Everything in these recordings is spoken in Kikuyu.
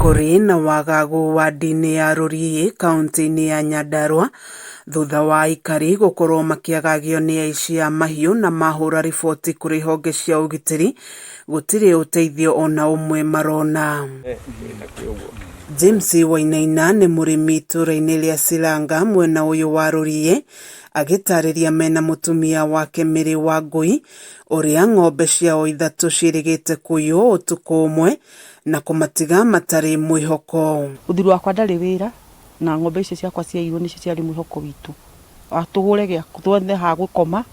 Kũrĩ na wagagu wadi-inĩ ya Rũriĩ kauntĩ-inĩ ya Nyandarua thutha wa aikari gũkorwo makĩagagio nĩ aici a mahiũ na mahũra riboti kũrĩ honge cia ũgitĩri gũtirĩ ũteithio ona ũmwe marona. James Wainaina nĩ mũrĩmi itũũra-inĩ rĩa Silanga mwena ũyũ wa Rũriĩ agĩtarĩria mena mũtumia wake Mary Wangũi ũrĩa ng'ombe ciao ithatũ ciĩrĩgĩte kũiywo ũtukũ ũmwe na kũmatiga matarĩ mwĩhoko. Mũthuri wakwa ndarĩ wĩra na ng'ombe icio ciakwa ciaiywo nĩcio ciarĩ mwĩhoko witũ. Tũgũre gĩa tuone ha gũkoma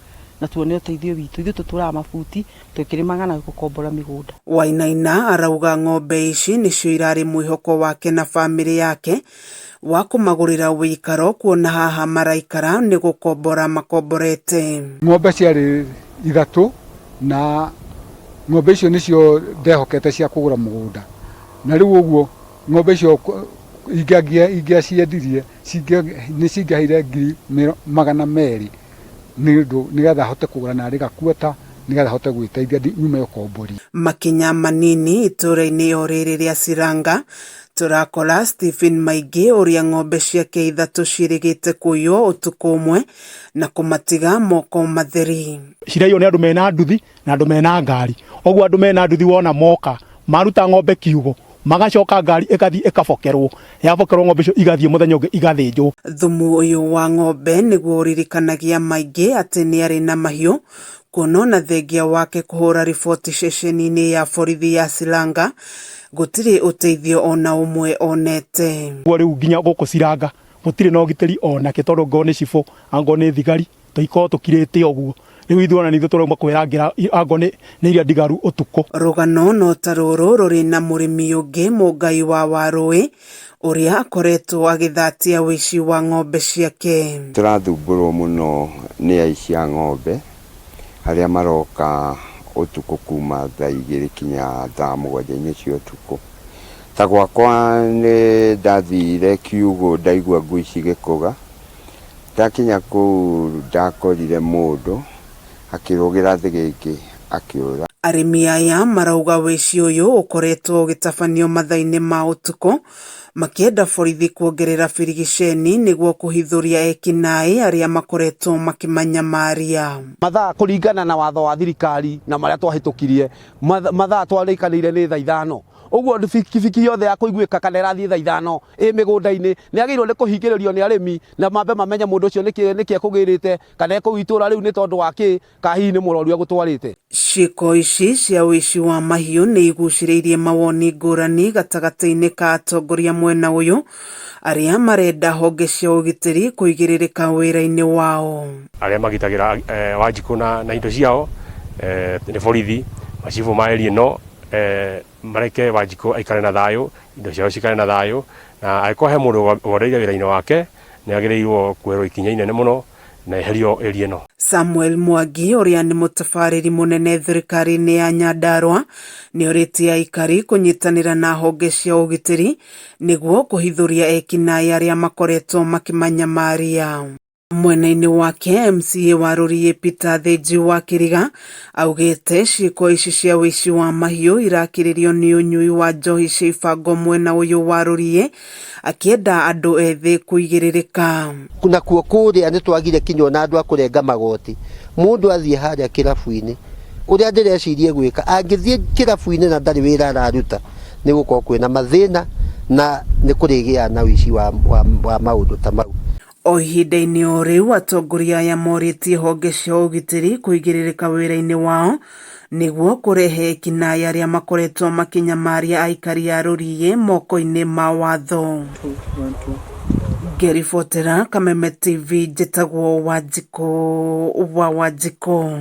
na tuone ũteithio witũ. Ithuĩ tũtũraga mabuti tũkĩrĩmaga na gũkombora mĩgũnda. Wainaina arauga ng'ombe ici nĩcio irarĩ mwĩhoko wake na bamĩrĩ yake wa kũmagũrĩra wĩikaro kuona haha maraikara nĩ gũkombora makomborete. Ng'ombe ciarĩ ithatũ na ng'ombe icio nĩcio ndehokete cia kũgũra mũgũnda na rĩu ũguo ng'ombe icio ingĩaciendirie nĩ cingĩaheire ngiri 200 nĩ ũndũ nĩgetha hote kũgũra narĩ gakuota nĩgetha hote gwĩteithia nyume ũkombori. Makinya manini itũũra-inĩ o rĩrĩ rĩa Ciranga tũrakora Stephen Maingĩ ũrĩa ng'ombe ciake ithatũ ciĩrĩgĩte kũiywo ũtukũ ũmwe na kũmatiga moko matheri. Ciraiywo nĩ andũ mena nduthi na andũ mena ngari. Ũguo andũ mena nduthi wona moka maruta ng'ombe kiugũ magacoka ngari ĩgathiĩ ĩkabokerwo, yabokerwo ng'ombe icio igathiĩ mũthenya ũngĩ igathĩnjwo. Thumu ũyũ wa ng'ombe nĩguo ũririkanagia maingĩ atĩ nĩ arĩ na mahiũ kuona ona thengia wake kũhũra riboti ceceni-inĩ ya borithi ya Silanga gũtirĩ ũteithio ona ũmwe onete. Ũguo rĩu nginya gũkũ Silanga gũtirĩ na ũgitĩri onakĩ tondũ angorwo nĩ cibũ angorwo nĩ thigari tũikoragwo tũkirĩte ũguo. Rĩu ithuĩ ona nĩ ithuĩ tũrauma kwĩrangĩra angorwo nĩ iria ndigaru ũtukũ. Rũgano no ta rũrũ rũrĩ na mũrĩmi ũngĩ Mũngai wa Warũĩ ũrĩa akoretwo agĩthatia ũici wa ng'ombe ciake. Tũrathumbũrwo mũno nĩ aici a ng'ombe arĩa maroka ũtukũ kuma thaa 2 kinya thaa 7 cia ũtukũ. Ta gwakwa nĩ ndathire kiugũ ndaigua ngui cigĩkũga, ndakinya kũu ndakorire mũndũ akĩrũgĩra thĩgĩngĩ akĩũra. Arĩmi aya marauga ũici ũyũ ũkoretwo ũgĩtabanio mathaa-inĩ ma ũtukũ makĩenda borithi kuongerera birigiceni nĩguo kũhithũria ekinaĩ arĩa makoretwo makĩmanyamaria. Mathaa kũringana na watho wa thirikari na marĩa twahĩtũkirie, mathaa twarĩkanĩire nĩ thaa 5. Ũguo bikibiki yothe ya kũiguĩka kana ĩrathiĩ thaa 5 ĩ mĩgũnda-inĩ nĩ yagĩrĩirwo nĩ kũhingĩrĩrio nĩ arĩmi na mambe mamenye mũndũ ũcio nĩkĩ ekũgĩrĩte kana ekũu itũra rĩu nĩ tondũ wa kĩ, kana hihi nĩ mũrwaru egũtwarĩte. Ciĩko ici cia ũici wa mahiũ nĩ igucĩrĩirie mawoni ngũrani gatagatĩ-inĩ ka atongoria mwena ũyũ arĩa marenda honge cia ũgitĩri kũigĩrĩrĩka wĩra-inĩ wao. Arĩa magitagĩra Wanjikũ na indo ciao nĩ borithi, macibũ ma area ĩno mareke Wanjikũ aikare na thayũ, indo ciao cikare na thayũ, na angĩkorwo he mũndũ wondeire wĩra-inĩ wake nĩ agĩrĩirwo kuoerwo ikinya inene mũno na eherio area ĩno. Samuel Mwangi ũrĩa nĩ mũtabarĩri mũnene thirikari-inĩ ya Nyandarua nĩ orĩtie aikari kũnyitanĩra na honge cia ũgitĩri nĩguo kũhithũria ekinaĩ arĩa makoretwo makĩmanyamaria. Mwena-inĩ wake MCA wa Rũriĩ Peter Thĩnji wa Kĩriga augĩte ciĩko ici cia ũici wa mahiũ irakĩrĩrio nĩ ũnyui wa njohi cia ibango mwena ũyũ wa Rũriĩ akĩenda andũ ethĩ kũigĩrĩrĩka. Nakuo kũrĩa nĩ twagire kinya ona andũ a kũrenga magoti. Mũndũ athiĩ harĩa kĩrabu-inĩ, ũrĩa ndĩreciria gwĩka, angĩthiĩ kĩrabu-inĩ na ndarĩ wĩra araruta, nĩ gũkorwo kwĩna mathĩna na nĩ kũrĩgĩa na ũici wa maũndũ ta mau. O ihinda-inĩ o rĩu atongoria aya morĩtie honge cia ũgitĩri kũigĩrĩrĩka wĩra-inĩ wao nĩguo kũrehe ekinaĩ arĩa makoretwo makĩnyamaria aikari a Rũriĩ moko-inĩ ma watho. Ngĩribotera Kameme TV njĩtagwo Wanjikũ wa Wanjikũ.